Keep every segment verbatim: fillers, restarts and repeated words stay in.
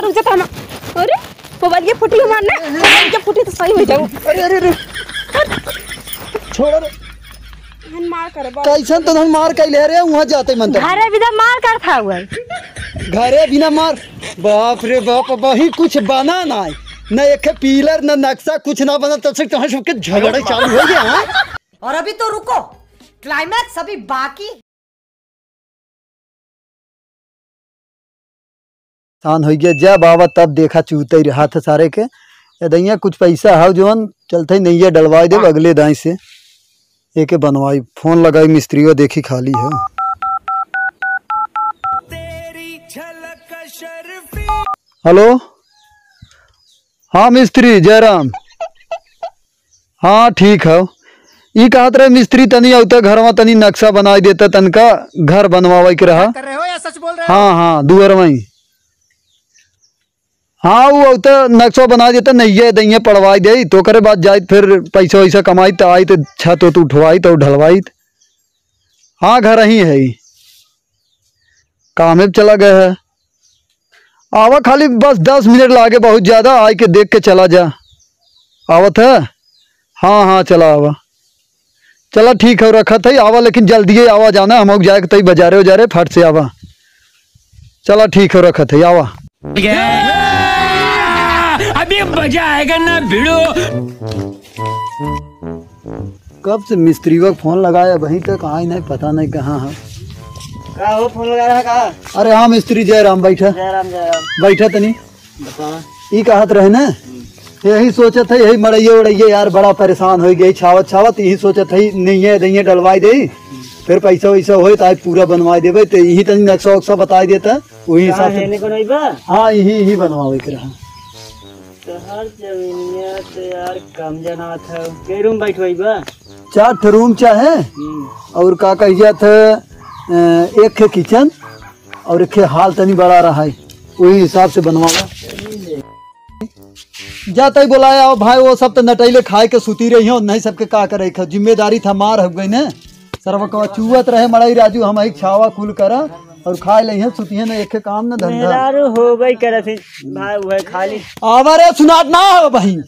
रुक जा, तो हम, अरे, मोबाइल के फूटी हमार ना, मोबाइल के फूटी तो सही हो जाऊ। अरे, अरे, अरे। छोड़ रे। हम मार कर बा। कैसन तो हम मार कैले रे, वहाँ जाते मन तो। घरे बिना मार कर था हुआ। घरे बिना मार। बाप रे बाप, वही कुछ बना ना है। न एक पिलर, न नक्शा, कुछ ना बना, तब से तोहर सबके झगड़े चालू हो गया, हाँ? और अभी तो रुको, क्लाइमैक्स अभी बाकी। परेशान होइ गया, जब आवा तब देखा चूते रहा था सारे के। ए दैया कुछ पैसा हव जवन चलते नैया डलवाई देब अगले दाई से। एके बनवाई, फोन लगाई मिस्त्रियो देखी खाली है। हेलो, हाँ मिस्त्री जयराम। हाँ, ठीक हौ। ई कहत रहे मिस्त्री तनी अउते घरवा तनी नक्शा बनाई देता, तनका घर बनवावे के रहा। बात कर रहे हो या सच बोल रहे हो? हाँ, हाँ, दुअरवा ही। हाँ, उ अउते नक्शा बनाई देता, नैया दैया पड़वाई देई, तो ओकरे बाद जाइत फिर पैसा वैसा कमाइत, आइत छत उत उठवाइत और ढलवाइत। हाँ, घर ही है, कामे पे चला गया है। आवा, खाली बस दस मिनट लागे, बहुत ज्यादा, आइके देख के चला जा। आवत है? हाँ, हाँ, चला आवा। चला ठीक है, रखत है, आवा, लेकिन जल्दिए आवा जाना, हम जाए के तई बाजारे उजारे, फट से आवा। चला ठीक है, रखत है, आवा। अभी मजा आएगा ना भिड़ो। कब से मिस्त्रीवा के फोन लगाए, अबहीं तक आए नहीं, पता नहीं कहाँ है। का हो, फोन लगा रहा का? अरे हाँ मिस्त्री जयराम, बैठा। जयराम, जयराम। बैठा तनी। बतावा। ई कहत रहे ना, यही सोचत है, यही मड़ैया उड़ैया यार, बड़ा परेशान हो गई छावत छावत, यही सोचत है नैया दैया डलवाई दे, फिर पैसा वैसा होए तो आज पूरा बनवाई देबे, तो यही तनी नक्शा उक्शा बताई देता, वही हिसाब से। हेने बनवाई बा? हाँ, यही, यही बनवावे के रहा। तोहार जमीनिया तो यार कम जनात है। कै रूम बैठवाई बा? चार ठे रूम चाहे। हम्म। और का कही जात है, अ, एक ठे किचन और एक ठे हॉल तनी बड़ा रहा है, वही हिसाब से बनवावा। जा तई बोलाया हो भाई, वो सब तो नटैले खाए के सुती रही हो, नहीं सबके का करे के जिम्मेदारी था, मार हो गई ने। सरवा कवा चुअत रहे मड़ई राजू, हम एक छावा कुल करा और खाए ले हैं, सुतिए न एक काम न धंधा। मेहरारू होबे करत है भाई, वह खाली। आवा रे, सुनात ना हो बहिन।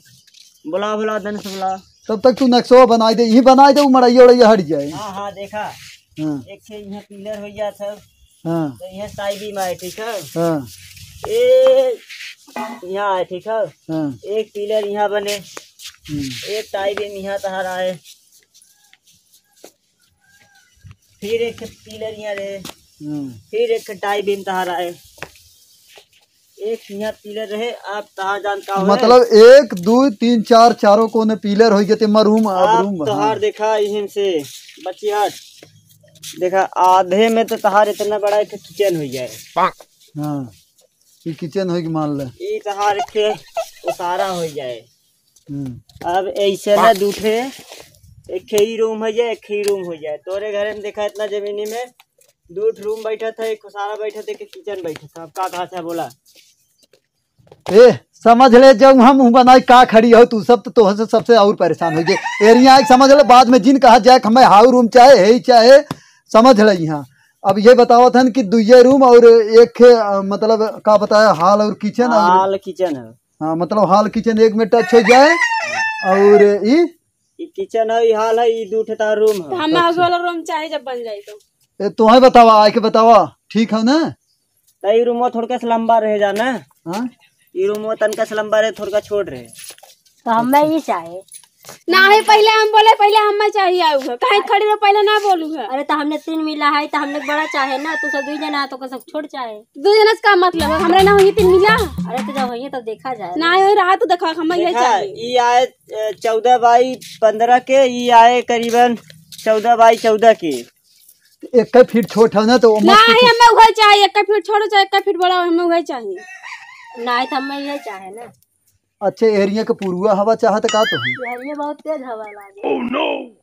बुला, बुला, दन से बुला। तब तक तू नक्शा बनाई दे, यही बनाई दे, उ मड़ैया उड़ैया हट जाए। हाँ, हाँ, देखा। हाँ। एक ठे यहाँ पिलर हो गया था। हाँ। तो यहाँ टाई बीम आए, ठीक है? हाँ। ए, यहाँ आए, ठीक है? हाँ। एक पिलर यहाँ बने। हम्म। एक टाई बीम यहाँ तहार आए। फिर एक ठे पिलर यहाँ रहे। हम्म। फिर एक ठे टाई बीम तहार आए। एक यहाँ पिलर रहे, आप तहार जान का होए? मतलब एक, दो, तीन, चार, चारों कोने पिलर होई गए, ते मा रूम, अब आप रूम, तहार हाँ। देखा इहिन से बची हट। देखा आधे में तो तहार इतना बड़ा एक किचन हो जाए। हाँ, ये किचन होई कि मान ले। ई तहार के उसारा हो जाए। हम्म। अब ऐसे ना दू ठे, एक ही रूम हो जाए, एक ही रूम हो जाए। तोरे घरे में देखा इतना जमीनी में दू ठे रूम बैठा था, एक सारा बैठा था, एक किचन बैठा था। अब का कहा था बोला? ए, समझ ले, जब हम हूँ बनाई का खड़ी हो, तू सब तो तोह से सबसे और परेशान हो गए। एरिया आके समझ ले, बाद में जिन कहा जाए कि हमें हाउ रूम चाहे, है ही चाहे, समझ ले यहाँ। अब ये बतावत हन कि दुइये रूम और एक, अ, मतलब का बताया, हॉल और किचन और हॉल किचन है। हाँ, मतलब हॉल किचन एक में टच हो जाए। और ई? ई किचन है, ई हॉल है, ई दू ठे तार रूम है। तो हमें आगे वाला रूम चाहे जब बन जाए तो। ए, तोहे बतावा, आके बतावा, ठीक है ना? तो ई रूमवा थोड़का से लंबा रहे जाना। हाँ? ई रूमवा तनका से लंबा रहे, थोड़का छोट रहे। तो हमें ई चाहे। ना है, पहले हम बोले, पहले हमें चाहिए आऊ है। काहे खड़ी रहो, पहले ना बोलू है। अरे तो हमने तीन मिला है, तो हमने बड़ा चाहे ना, तू सब दुई जना है, तो सब छोट चाहे। दुई जना से का मतलब है? हमरा ना होई तीन मिला। अरे तो जब होइए तब देखा जाए। ना होई रहा तो देखा, हमें ये देखा, चाहिए। ई आए, अ, चौदह बाई पन्द्रह के, ई आए करीबन चौदह बाई चौदह के। एक फीट छोट है ना, तो वो मत ना पूछो। है, हमें वही चाहिए, एक फीट छोट हो चाहे एक फीट बड़ा हो, हमें वही चाहिए। ना है तो हमें ये चाहे ना। अच्छे एरिया के पुरुआ हवा चाहत का तो है? एरिया बहुत तेज हवा लागे।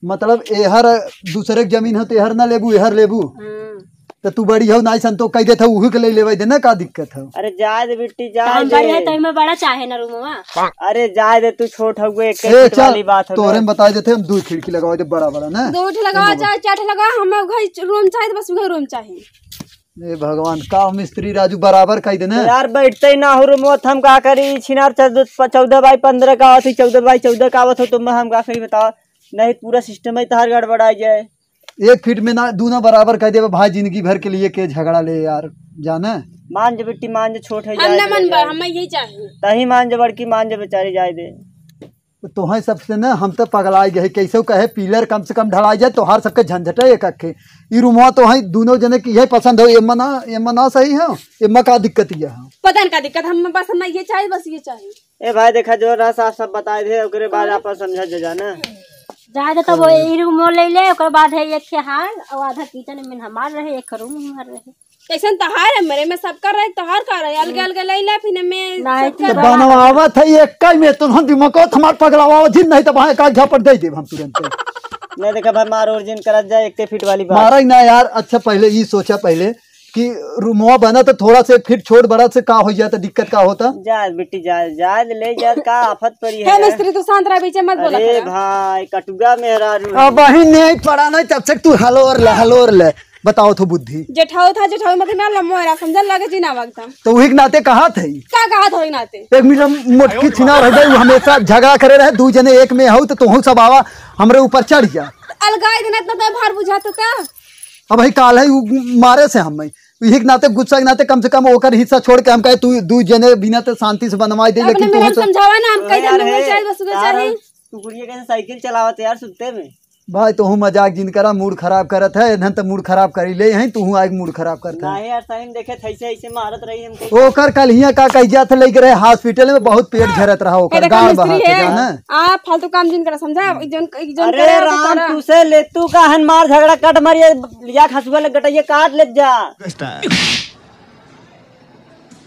मतलब एहर दूसरे के जमीन हो तो एहर ना लेबू, एहर लेबू। हम्म। तो तू बड़ी हो, नाई संतोष कह देत हो, उही के ले लेवे दे ना, का दिक्कत हो? अरे जाए दे बिट्टी, तो जाए हम बड़ी है दे। तो हमें बड़ा चाहे ना रूमवा। अरे जाए दे, तू छोट हउए, एक ए, फीट चल, वाली बात हो तोरे गई। में बताए देते हम, दो खिड़की लगवा दे बड़ा बड़ा ना। दो ठे लगावा, चाहे चार ठे लगावा, हमें वही रूम चाहिए, बस वही रूम चाहिए। ए भगवान, का मिस्त्री राजू बराबर कइ देना। यार, बैठते ही ना हो रूमवा, त हम का करी? छिनार चौदह, चौदह बाई पन्द्रह का आवत है, चौदह बाई चौदह का आवत हो, तो मैं हम का करी बताओ? नहीं, पूरा सिस्टम ही तहार गड़बड़ाइ जाए। एक फीट में ना, दूनो बराबर कइ देबे भाई, जिंदगी भर के लिए के झगड़ा ले यार, जाने। मान जा बिट्टी, मान जा, छोट है, हम जाए ना दे, मनबा, जाए। हमें यही चाहिए। तही मान जा बड़की, मान जा बेचारी, जाए दे। तो तोहई सबसे ना हम तो पगलाइ गए, कैसे कहे पिलर कम से कम ढलाइ जाए, तोहार सबके झंझटे एक अखे। ई रूमवा तोहई दूनो जने के यही पसंद हो, एम्मा ना, एम्मा ना सही है, एम्मा का दिक्कत ये है? पता न का दिक्कत, हम बस, हमें ये चाहिए, बस ये चाहिए। ए भाई, देखा, जो रहा साफ साफ बताइ दे, ओकरे बाद आपन समझा जा जाना। जाए दे, तब वो ई रूमो ले ले, ओकर बाद है एक ठे हाल, और आधा किचन में हमार रहे, एक रूम हमार रहे। कैसन तहार है, मेरे में सबका रहे, तहार का रहे, अलगे अलगे ले ले, फिर में नहीं, सबका तो रहे। बनवावत है एक कई में, तो हम दिमाग को हमार पगलावा जिन, नहीं तो वहाँ एक आध झापड़ दे देब हम तुरंत। नहीं, देखा भाई, मार और जिन करत जाए, एक फीट वाली बात। मारा ही ना यार। अच्छा, पहले ई सोचा पहले कि रूमवा बना तो थोड़ा से फीट छोट बड़ा से का हो जाता, दिक्कत का होता? जा बिट्टी, जा, जा ले जा, का आफत पड़ी है हे यार? मिस्त्री, तू शांत रह, बीचे मत बोला अरे करा। भाई, कटुआ मेहरारू है। अब वही नहीं पड़ा नहीं, तब तक तू हलोर ले, हलोर ले। बताओ तो बुद्धि। जेठाऊ था, जेठाऊ मत ना लमो है, समझल लगे जी ना वक्त। तो वही के नाते कहा थे। का कहा था वही नाते? एक मिनट मोटकी छिना रह गई, वो हमेशा झगड़ा करे रहे, दू जने एक में हो तो तुहू सब आवा, हमरे ऊपर चढ़ जा। अलगाई देना इतना तो भार बुझा तो का? अब भाई काल है, उ मारे से हम, यही के नाते, गुस्सा के नाते, कम से कम ओकर हिस्सा छोड़ के हम कहे, "तू दू जने बिना तो शांति से बनवाई दे।" अपने लेकिन मेरे तू तो समझावा ना, हम कह अरे यार, देंगे, हे, चाहे बस उधर यार, चाहे। तू बुढ़िया कैसे साइकिल चलावत है यार सुत्ते में? भाई, तोहू मजाक जिन करा, मूड खराब करत है, इन्हन तो मूड खराब कर ही ले हैं, तोहू आए मूड खराब करत है। नहीं यार, सही में देखे थे, ऐसे, ऐसे मारत रही हमको। ओकर कल हियाँ का कह जात लेके रहे हॉस्पिटल में, बहुत पेट झरत रहा ओकर, ए, देखा गाल मिस्त्री बहा के है। जाना। आ, फालतू काम जिन करा, समझा? ई जौन, ई जौन अरे करे, ओके राम, करा। तू से ले, तू का हन मार झगड़ा कट मारिए, लिया खसुआ ले गटइए काट ले जा।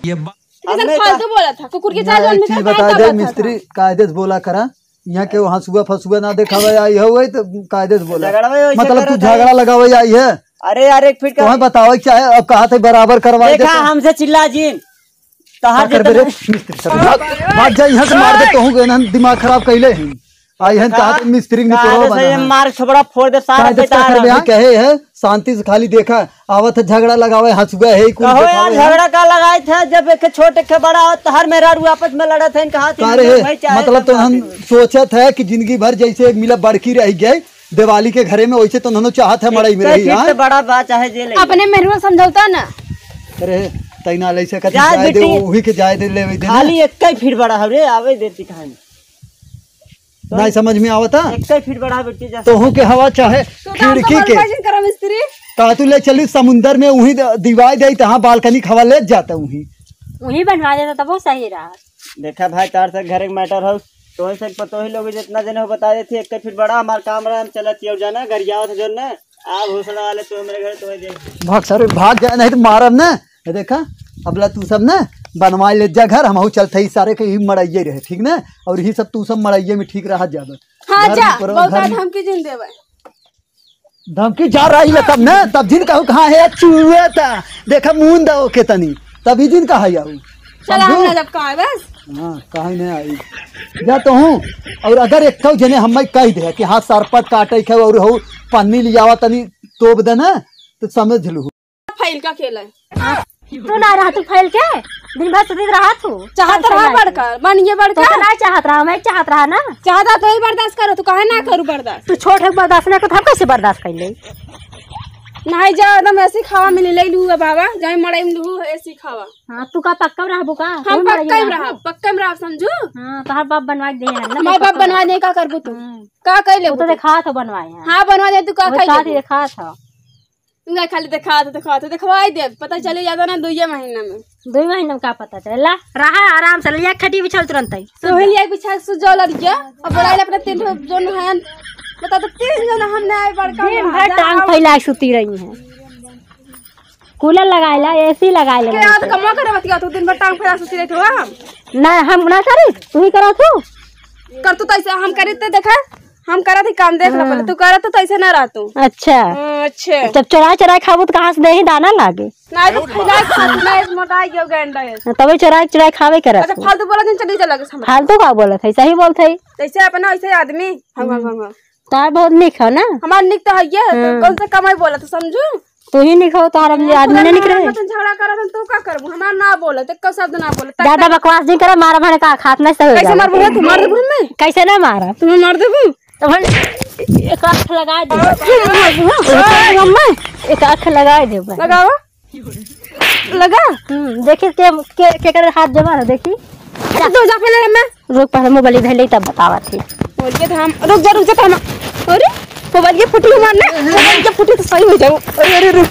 ये बा- ऐसा हमें फालतू का- बोला था, कुकुर के ना, चाल एक में चीज था, बता का दे, बात था? मिस्त्री, कायदे से बोला करा। यहाँ के हंसुआ फसुआ ना देखावे आई हो, तो कायदे से बोला। झगड़वे वैसे मतलब तू करत है। झगड़ा लगावे आई है? अरे यार, एक फीट का तुम्हें बतावे के चाहे, अब कहा थे बराबर करवाई देखा, देते। हमसे चिल्ला जिन। तोहार का करबे रे? जितना मिस्त्री सब भाग, भाग जा यहाँ से, मार दे, कहूँ गए ना, दिमाग खराब कैले हैं। आई हैं, कहा थे मिस्त्री ने काहे तोड़वा से बना है। मार छोबड़ा फोड़ दे, सारा काहे से बेटा करबे? रहा। कहे है, शांति से खाली देखा, आवत है झगड़ा लगावे, हंसुआ है, कुल कहो यार, देखावे है। झगड़ा का लगाए थे, जब एक छोट एक बड़ा हो, तो हर मेहरारू आपस में लड़त है, कहा थे का रे, भाई चाहे मतलब सब तो हम बात है। सोचत है कि जिंदगी भर जैसे एक मिला बड़की रह गए, दिवाली के घरे में वैसे तो नन्हो चाहत है मड़ई में एक रही, फीट हाँ? से बड़ा बा, चाहे जे ले। अपने मेहरुआ समझौता ना। अरे, तैना ले से कथी जाए जाए दे, बिट्टी। वही के जाए दे, लेवे दे ना। खाली एक ही फीट बड़ा हवे, आवे दे सिखाए। नहीं समझ में आवता? एक ही फीट बड़ा बिट्टी जा। तोहू के हवा चाहे तू तो खिड़की हमको के। बर्बाद करो मिस्त्री। का तू ले चली समुंदर में, वही द-, दिवाई दे, तहाँ बालकनी खवा ले जाता वही। वही बनवा देता तब वो सही रहा। देखा भाई, तार से घर एक मैटर हो, तोहे से पतोही लोग जितना जने हो बता देती, एक फीट बड़ा हमार काम रहा, हम चलत ही और जाना, गरियावत है जो ना, आ भोसड़ा वाले तो मेरे घर तो देख। भाग सारे, भाग जाए, नहीं तो मारब ना। ये देखा, अबला तू सब ना बनवा ले जा घर, हम चलत ही सारे के ही मड़ाइए रहे, ठीक ना? और ही सब तू सब मड़ाइए में ठीक रहा जाब। हाँ, घर जा, में परो-, बहुत घर में धमकी जिन देवे। धमकी जा रही है तब ना, तब जिन कहू कहाँ है चुए ता, देखा मुंह दो के तनी, तब ही जिन कहा आऊ। चला, समझू? हम ना जब कहाँ है बस। हाँ, कहीं नहीं आई। जा तो हूँ, और अगर एक ठो जने हमें कह दे कि हाँ सरपत काटे के और हो पन्नी लियावा तनी तोप देना, तो समझ लू। फैल का खेल है। तू ना रहा, तू फैल के दिन भर सुतित रहा तू। चाहत रहा बड़का, बनिए बड़का। तो ना चाहत रहा, मैं चाहत रहा ना। चाहता तो ही बर्दाश्त करो, तू काहे ना करू बर्दाश्त? तू छोट है, बर्दाश्त ना कर, तो हम कैसे बर्दाश्त कर ले? नहीं जा, एकदम ऐसी खावा मिली, ले लू बाबा, जाए मड़ई में लू ऐसी खावा। हाँ, तू का पक्का रहबू का? हम तू मड़ई पक्का ही में रहा, रहबू? पक्का में रहा, समझू? हाँ, तोहार बाप बनवा के दे है ना, हमार बाप पक्का बनवा रहा। दे, का करबू तू? हाँ। का कह ले वो तो तू? देखा था बनवाए हैं। हाँ, बनवा दे, तू का वो कह का लेबू? देखा था। तू का खाली देखा था, देखा था, देखवाई दे, पता चले ज्यादा ना, दुइये महीना में। दुई महीना में का पता चला? रहा आराम से, लिया खटी बिछल तुरंत ही। तो ही लिया बिछा सु जो लड़किया, अब बोला ले अपने तीन ठो जोन है, बता तो तीन जोन हमने आए बड़का दिन भर टांग फैला सुती रही हैं। कूलर लगाए ला, एसी लगाए ला। के याद कमवा करे बतिया तू दिन भर टांग फैला सुती रहत हो हम। ना, हम ना करी, तू ही करा तू। कर तू तो ऐसे हम करी तो देखा, हम करा थी काम देख ला पहले, हाँ। तू करा तो ऐसे ना रह तू। अच्छा। हाँ, अच्छा। जब चोराए चोराए खाबू तो कहाँ से देही दाना लागे? ना तो खिला खा, मैं मोटा गयो गंडा है। तबे चोराए चोराए खावे करत अच्छा, हो। फालतू बोला दिन चली चला के समझ। फालतू का बोलत है, सही बोलत है। जैसे अपना वैसे आदमी, हम, हम, हम, हम। तार बहुत निक है ना? हमार निक तो है ये, तो हाँ। कौन सा कमाई बोला तो समझू? तू ही निकहो, तोहर अब आदमी ना निकले। मत झगड़ा करत हन, तू का करबू? हमार ना बोलत, एको शब्द ना बोलत। ज्यादा बकवास नहीं करे, मारा भड़का खात नहीं सही कैसे जावे। मारबू? तू मार देबू हमें? कैसे ना मारा? तुम्हें मार देबू? तो हम एक आँख लगा दे। मारबू, हाँ? एक आँख लगा दे। लगाओ। लगा। हम्म, देखी के, के, के कर हाथ जमा रहा, देखी। अच्छा, तू जा पहले हमें। रुक, पहले मोबाइल धर ले, तब बतावा थी। मोबाइल के धाम, रुक जा, रुक जा, थामा। अरे, मोबाइल के फुटी मारना, मोबाइल के फुटी तो सही हो जाओ। अरे, अरे, रुक।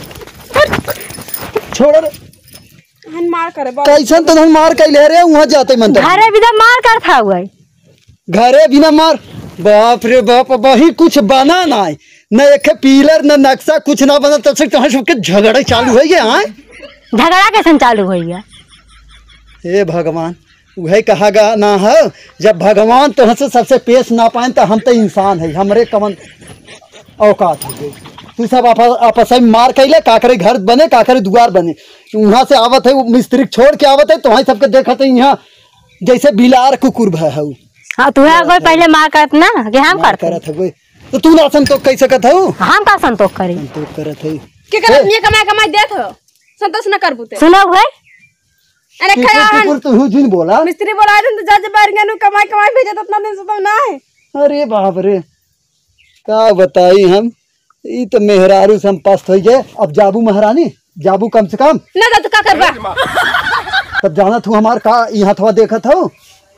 छोड़ रे। हन मार करे, बाप। कैसन तो हन मार कैले रे, वहाँ जाते मन तो। घरे बिना मार कर था हुआ है। घरे बिना मार, बाप रे बाप, वही कुछ बना ना है, न एक पीलर, न नक्शा, कुछ ना बना, तब से तोहर सबके झगड़ा चालू होइ गया, हाँ? झगड़ा कैसन चालू होइ गया? हे भगवान, उहे कहा गा ना है, जब भगवान तोहसे सबसे पेश ना पाएन, तो हम तो इंसान है, हमरे कवन औकात हो गई। तू सब आपस, आपस में मार कैले, का करे घर बने, का करे दुआर बने। वहाँ से आवत है, वो मिस्त्री छोड़ के आवत है, तो वहीं सबके देखत है यहाँ जैसे बिलार कुकुर भय हऊ। हाँ, तू है कोई पहले मार करत ना, कि हम मार करत हई? करत हवे। तो तू ना संतोष कह सकत हऊ? हम का संतोष करी? संतोष करत हई। के करत ए? नहीं कमाई, कमाई देत हो, संतोष न करबू ते। सुनो भाई। अरे टिकुर, खड़ा हन। टिकुर तू हूँ जिन बोला। मिस्त्री बोला रहे तो जज बैर गनु कमाई, कमाई भेजत उतना दिन से तो ना है। अरे बाप रे, का बताई हम, ई तो मेहरारू से हम पस्त होइ गए। अब जाबू महारानी, जाबू कम से कम। ना जा तो का करबा? तब जाना तू हमार का ई हथवा देखत हो,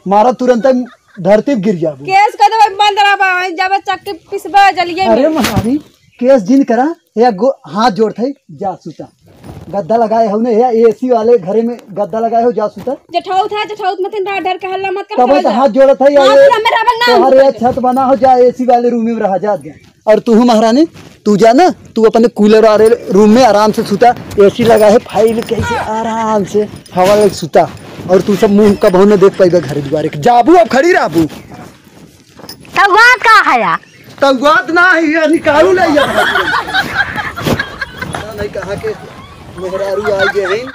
मारा तुरंत धरती पे गिर जाबू। केस कर देबे, बंद रहा बा, वहीं जाबे चक्की पिसबे जलिए अरे में। महारानी, केस जिन करा, या गो-, हाथ जोड़ थे, जा सुता। गद्दा लगाए हो ने, या एसी वाले घरे में गद्दा लगाए हो, जा सुता। जेठाउत है, जेठाउत मत रहा, डर के हल्ला मत कर, तब चला तो जा। हाथ जोड़त है, या हाँ, ये तो हमें रावण ना तोहरे होता। छत बना हो, जा एसी वाले रूम में रहा, जा, जा। और तू महारानी, तू जा ना, तू अपने कूलर वाले रूम में आराम से सुता, एसी लगा है, फाइल कैसे आराम से हवा में सुता। और तू सब मुंह कबहू न देख पाइबे घर दुआरे के। जाबू अब खड़ी रहबू। तौआत का है या? तौआत ना है, ये निकालू ले ये। पता नहीं कहाँ के मेहरारू आ गए हैं।